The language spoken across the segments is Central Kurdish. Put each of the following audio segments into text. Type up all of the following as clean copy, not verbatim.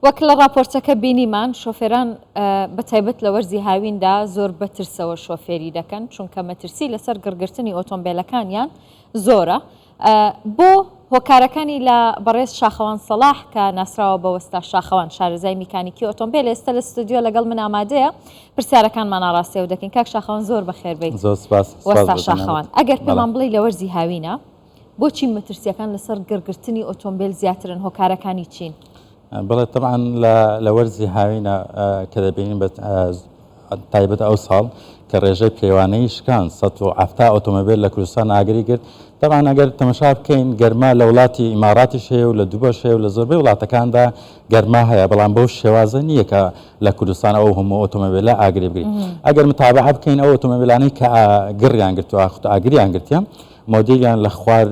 وەک لە ڕاپۆرتەکە بینیمان شۆفێران بە تایبەت لە وەرزی هاویندا زۆر بە ترسەوە شۆفێری دەکەن، چونکە مەترسی لەسەر گڕگرتنی ئۆتۆمبێلەکانیان زۆرە. بۆ هۆکارەکانی لە بەڕێز شاخەوان سەڵاح کە ناسراوە بە وەستا شاخەوان شارەزای میکانیکی ئۆتۆمبێل ئێستا لە ستۆدیۆ لەگەڵ من ئامادەیە پرسیارەکانمان ئاڕاستەی ئەو دەکەین. کاک شاخەوان زۆر بەخێر بێیت. زۆر سپاس. وەستا شاخەوان ئەگەر پێمان بڵێی لە وەرزی هاوینە بۆچی مەترسییەکان لەسەر گڕگرتنی ئۆتۆمبێل زیاترن، هۆکارەکانی چین؟ بەڵێ تەبعەن لە وەرزی هاوینە کە دەبینین بە تایبەت ئەو ساڵ کە ڕێژەی پێوانەیی شکان 170 ئۆتۆمۆبیل لە کوردستان ئاگری گرت تەبعەن ئەگەر تەمەشا بکەین گەرما لە وڵاتی ئیماراتیش هەیە و لە دوبەش هەیە و لە زۆربەی وڵاتەکاندا گەرما هەیە بەڵام بەو شێوازە نییە کە لە کوردستان ئەو هەموو ئۆتۆمۆبیلە ئاگری بگری ئەگەر متابعە بکەین ئەو ئۆتۆمۆبیلانەی کە گڕیان گرتووە یاخود ئاگریان گرتیە مۆدێلیان لە خوار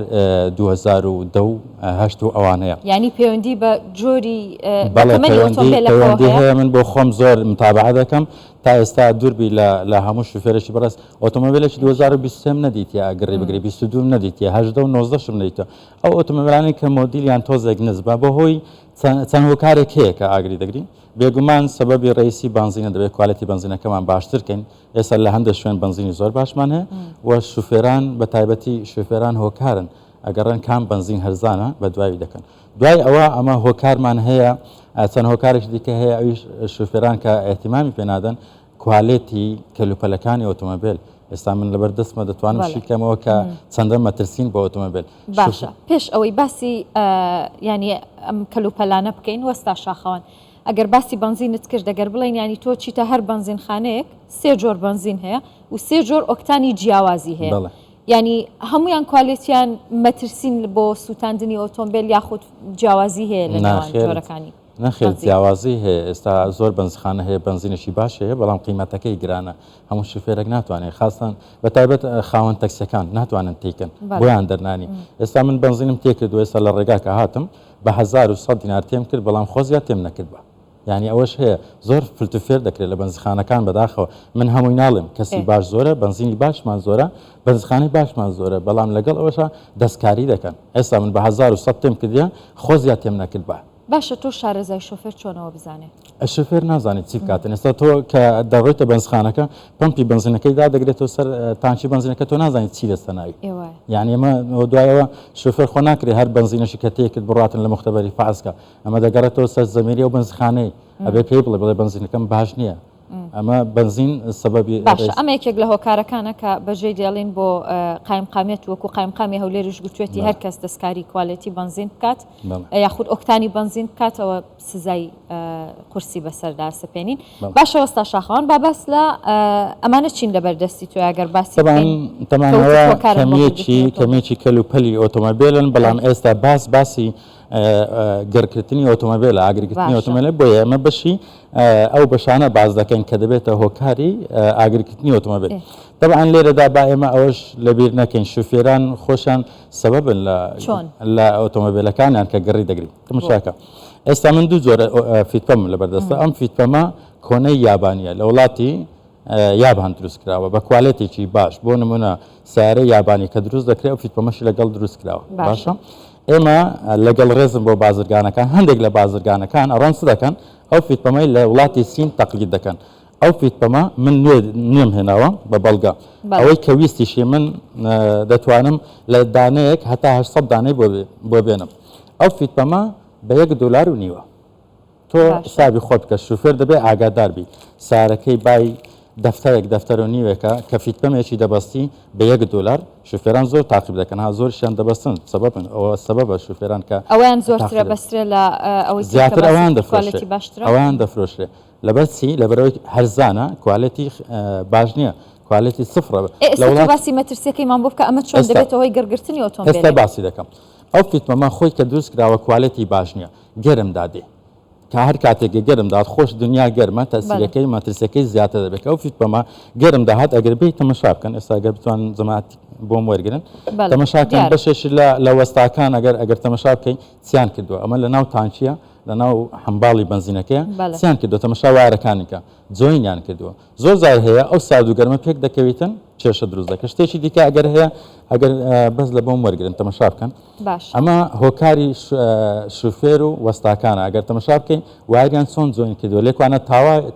2010 و هەشت و ئەوانەیە. یانی پەیوەندی بە جۆری بە بەڵێ تەمەنی پەیوەندی ئۆتۆمبێلەکەوە پەیوەندی هەیە؟ هەیە من بۆ خۆم زۆر متابعە دەکەم تا ئێستا دووربی لە لە هەموو شوفێرێکی بەڕێز ئۆتۆمۆبیلێکی 2023 م نەدیتیە ئەگڕی بگری 22 م نەدیتیە 18 و 19 شم نەدیتوە ئەو ئۆتۆمۆبیلانەی کە مۆدیلیان تۆزێک نزمە بەهۆی چەند چەند هۆکارێک هەیە کە ئاگری دەگری بێگومان سەبەبی ڕئیسی بەنزینە دەبێت کوالێتی بەنزینەکەمان باشتر کەین ئێستا لە هەندێک شوێن بەنزینی زۆر باشمان هەیە و شوفێران بە تایبەتی شوفێران هۆکارن ئەگەڕێن کام بەنزین هەرزانە بە دوایی دەکەن دوای ئەوە ئەمە هۆکارمان هەیە چەند هۆکارێکی دیکە هەیە ئەویش شوفێران کە ئیهتیمامی پێنادەن کوالێتی کەلوپەلەکانی ئۆتۆمۆبیل ئێستا من لەبەر دەستمە دەتوانم شیکەمەوە کە چەندە مەترسین بۆ ئۆتۆمۆبیل باشە پێش ئەوەی باسی ینی ئەم کەلوپەلانە بکەین وەستا شاخەوان ئەگەر باسی بەنزینت کرد ئەگەر بڵێین یانی تۆ چیتە هەر بەنزینخانەیەک سێ جۆر بەنزین هەیە و سێ جۆر ئۆکتانی جیاوازی هەیە بەڵێ. یانی هەمویان کوالێتیان مەترسین بۆ سووتاندنی ئۆتۆمبیل یاخود جیاوازی هەیە لە نێوان ناخێر جۆرەکانی نەخێر بەنزین؟ جیاوازی هەیە ئێستا زۆر بەنزخانە هەیە بەنزینێکی باش هەیە بەڵام قیمەتەکەی گرانە هەموو شوفێرێک ناتوانێت خاستان بە تایبەت خاوەن تەکسیەکان ناتوانن تیکەن بەڵێ. بۆیان دەرنانی ئێستا من بەنزینم تێکردووە ئێستا لە ڕێگا کە هاتم بە 1100 دینار تێم کرد بەڵام خۆزیا تێم نەکردبا یانی ئەوەش هەیە زۆر فلت و فێر دەکرێت لە بەنزیخانەکان بەداخەوە من هەمووی ناڵێم کەسی باش زۆرە بەنزینی باشمان زۆرە بەنزخانەی باشمان زۆرە بەڵام لەگەڵ ئەوەشا دەستکاری دەکەن ئێستا من بە 1100 تێم کردیە خۆزیا تێم نەکردبا. باشە تۆ شارەزای شۆفێر چۆنەوە بزانێ؟ شوفێر نازانێت چی بکاتن ئێستا تۆ کە دەڕۆیتە بەنزخانەکە پمپی بەنزینەکەی دادەگرێتەوە سەر تانکی بەنزینەکە تۆ نازانیت چی دەستە ناوی یعنی ئەمە دوایەوە شوفێر خۆ ناکرێت هەر بەنزینەشی کە تێکرد بڕاتن لە مختبەری فازکە ئەمە دەگەڕێتەوە سەر زەمیری ئەو بەنزخانەی ئەبێ پێی بڵێ بڵێ بەنزینەکەم باش نییە ئەمە بەنزین سەبەبی باشە ئەمە یەکێک لە هۆکارەکانە کە بەجێی دێڵین بۆ قایمقامیەت وەکو قایمقامی هەولێریش گوتوێتی هەر کەس دەستکاری کوالێتی بەنزین بکات یاخود ئۆکتانی بەنزین بکاتەوە سزای قورسی بەسەردا سەپێنین باشە وەستا شاخەوان با باس لە ئەمانە چین لەبەر دەستی تۆ ئەگەر باسی تەمانەوە کەمیەکی کەمیەکی کەل و پەلی ئۆتۆمۆبیلن بەڵام ئێستا باس باسی گڕکردنی ئۆتۆمۆبیل ئاگرگرتنی ئۆتۆمۆبیل بۆیە ئێمە بەشی ئەو بەشانە باس دەکەین کە دەبێتە هۆکاری ئاگرکردنی ئۆتۆمۆبیل طبعا لێرەدا با ئێمە ئەوەش لەبیر نەکەین شوفێران خۆشیان سەبەبن لە لە ئۆتۆمۆبیلەکانیان کە گڕی دەگری تمشاکە ئێستا من دوو جۆرە فیتپەم لەبەردەستە ئەم فیتپەمە کۆنەی یابانیە لە وڵاتی یابان دروست کراوە بە کوالێتێکی باش بۆ نمونە سیارە یابانی کە دروست دەکرێت ئەو فیتپەمەشی لەگەڵ دروست کراوە باشە ئێمە لەگەڵ ڕێزم بۆ بازرگانەکان هەندێک لە بازرگانەکان ئەڕۆن چ دەکەن ئەو فیتپەمەی لە وڵاتی سین تەقلید دەکەن ئەو فیتپەمە من نوێ نوێم هێناوە بە بەڵگە ئەوەی کە ویستیشی من دەتوانم لە دانەیەک هەتا 800 دانەی بۆ بێنم ئەو فیتپەمە بە یەک دۆلار و نیوە تۆ حسابی خۆت بکە شوفێر دەبێ ئاگادار بی سارەکەی بای دەفتەرێک دەفتەر و نیوێکە کە فیتپەمێکی دەبەستی بە یەک دۆلار شوفێران زۆر تاقیب دەکەن ها زۆرشیان دەبەستن سەبەبن ئەوە سەبەبە شوفێران کە ئەویان زۆرترە بەسترێ لە ئەوەی زیاتر ئەوان دەفرۆشێ باشترە ئەوان دەفرۆشرێ لەبەر چی لەبەرەوەی هەرزانە کوالێتی باش نییە کوالێتی سفرە لە وڵات باسی مەترسیەکەیمان بۆ بکە ئەمە چۆن دەبێتەوە هۆی گڕگرتنی ئۆتۆمبێل ئێستا باسی دەکەم ئەو فیتمەمە خۆی کە دروست کراوە کوالێتی باش نییە گەرم دادێ کە هەر کاتێک گەرم دات خۆش دنیا گەرمە تەسیرەکەی مەترسیەکەی زیاتر دەبێت کە ئەو فیتمەمە گەرم داهات ئەگەر بێی تەمەشا بکەن ئێستا گەر بتوان جەماعەت بۆم وەرگن تەمەشاکەن بەشێکی لە لە وەستاکان ئەگەر ئەگەر تەمەشا بکەین چیان کردووە ئەمە لە ناو تانکیە. لە ناو حەمباڵی بەنزینەکەیە چیان کردووە تەمەشا وایەرەکانی کە join یان کردووە زۆر جار هەیە ئەو سارد و گەرمە پێک دەکەویتن کێشە دروست دەکە شتێکی دیکە ئەگەر هەیە ئەگەر بەس لە بۆم وەرگن تەمەشا بکەن باش ئەمە هۆکاری شوفێر و وەستاکانە ئەگەر تەمەشا بکەین وایریان چۆن join کردووە لێکوانە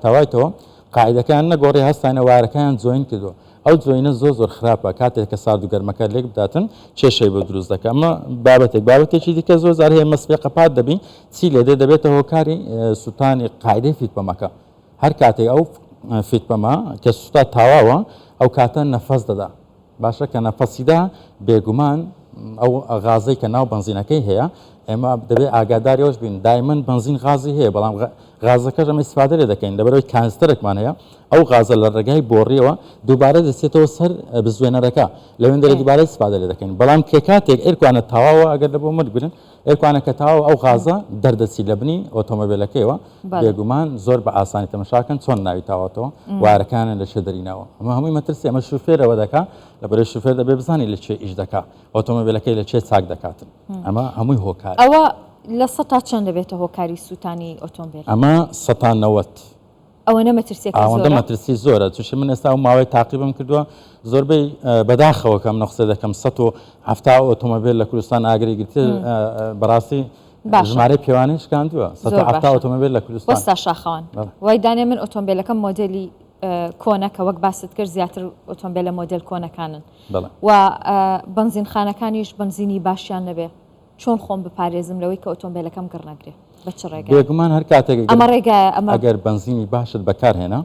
تاوایتەوە قاعدەکان نەگۆڕی هەستانە وایەرەکەیان join کردووە ئەو join ە زۆر زۆر خراپە کاتێک کە سارد و گەرمەکە لێک بداتن کێشەی بۆ دروست دەکە ئەمە بابەتێک بابەتێکی دیکە زۆر جار هەیە مەسفی قەپات دەبی چی لێ دێ دەبێتە هۆکاری سووتانی قاعدەی feed pump ەکە هەر کاتێک ئەو feed pump ە کە سوتا تاواوە ئەو کاتە نەفەس دەدا باشە کە نەفەسیدا بێگومان ئەو غازەی کە ناو بەنزینەکەی هەیە ئێمە دەبێت ئاگاداری ئەوش بین دایمەن بەنزین غازی هەیە بەڵام غازەکەش ئەمە ئیسفادە لێ دەکەین لەبەرەوەی canister ێکمان هەیە ئەو غازە لە ڕێگای بۆڕیەوە دووبارە دەچێتەوە سەر بزوێنەرەکە لەوێن دەرە دووبارە ئیسفادە لێ دەکەین بەڵام کە کاتێک ئێرکوانە تەواوە ئەگەر لە بۆ مەرگرن ئێرکوانە کە تەواو ئەو غازە دەردەچی لە بنی ئۆتۆمۆبیلەکەیەوە بێگومان زۆر بە ئاسانی تەمەشاکەن چۆن ناوی تاواتەوە وارەکانە لە چێ دەرینەوە ئەمە هەمووی مەترسی ئەمە شوفێرەوە دەکا لە بەرەی شوفێر دەبێ بزانانی لە چێ ئیش دەکا ئۆتۆمۆبیلەکەی لە چێ چاک دەکاتن ئەمە هەمووی هۆکار ئەوە لە سەتا چەند دەبێتە هۆکاری سووتانی ئۆتۆمبیل؟ ئەمە 90%. ئەوەنە مەترسیەکەی زۆرە؟ ئەوەندە مەترسی زۆرە چونکە من ئێستا ئەو ماوەی تاقیبم کردووە زۆربەی بەداخەوە کە من قسە دەکەم 170 ئۆتۆمۆبیل لە کوردستان ئاگری گرتێ بەڕاستی ژمارەی پێوانەی شکاندووە 170 ئۆتۆمۆبیل لە کوردستان. وەستا شاخەوان وای دانێ من ئۆتۆمبیلەکەم مۆدێلی کۆنە کە وەک باست کرد زیاتر ئۆتۆمبیلە مۆدێل کۆنەکانن و بەنزینخانەکانیش بەنزینی باشیان نەبێ چۆن خۆم بپارێزم لەوەی کە ئۆتۆمبیلەکەم گڕ نەگرێ؟ بە چ ڕێگایەک؟ بێگومان هەر کاتێک ئەمە ڕێگایە ئەمە ئەگەر بەنزینی باشت بەکارهێنا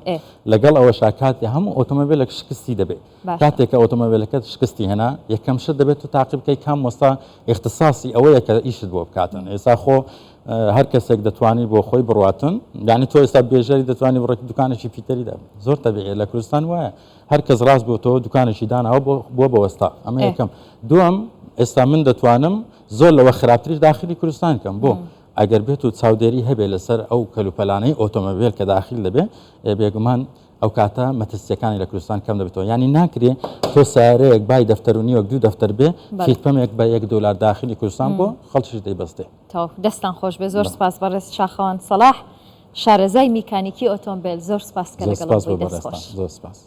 لەگەڵ ئەوەشا کاتێ هەموو ئۆتۆمۆبیلێک شکستی دەبێت کاتێک کە ئۆتۆمۆبیلەکەت شکستی هێنا یەکەم شت دەبێت تۆ تاقی بکەی کام وەستا ئیختساسی ئەوەیە کە ئیشت بۆ بکاتن ئێستا خۆ هەر کەسێک دەتوانی بۆ خۆی بڕاتن یعنی تۆ ئێستا بێژەری دەتوانی بڕێک دوکانێکی fitter ی دا زۆر تەبیعیە لە کوردستان وایە هەر کەس ڕاست بۆتەوە دوکانێکی داناوە بۆ بۆ بەوەستا ئەمە یەکەم دووەم ئێستا من دەتوانم زۆر لەوە خراپتریش داخلی کوردستان کەم بۆ ئەگەر بێت و چاودێری هەبێ لەسەر ئەو کەلوپەلانەی ئۆتۆمۆبیل کە داخل دەبێ بێگومان ئەو کاتە مەترسیەکانی لە کوردستان کەم دەبێتەوە ینی ناکرێ تۆ سارەیەک بای دەفتەر و نیوەک دوو دەفتەر بێ feed pump ێک بە یەک دلار داخلی کوردستان بۆ خەڵکیش دەیبەستێ. تەواو دەستان خۆش بێ زۆر سپاس بەڕێز شاخەوان سەڵاح شارەزای میکانیکی ئۆتۆمبێل زۆر سپاس کە لەگەڵم بووی دەست خۆش. زۆر سپاس.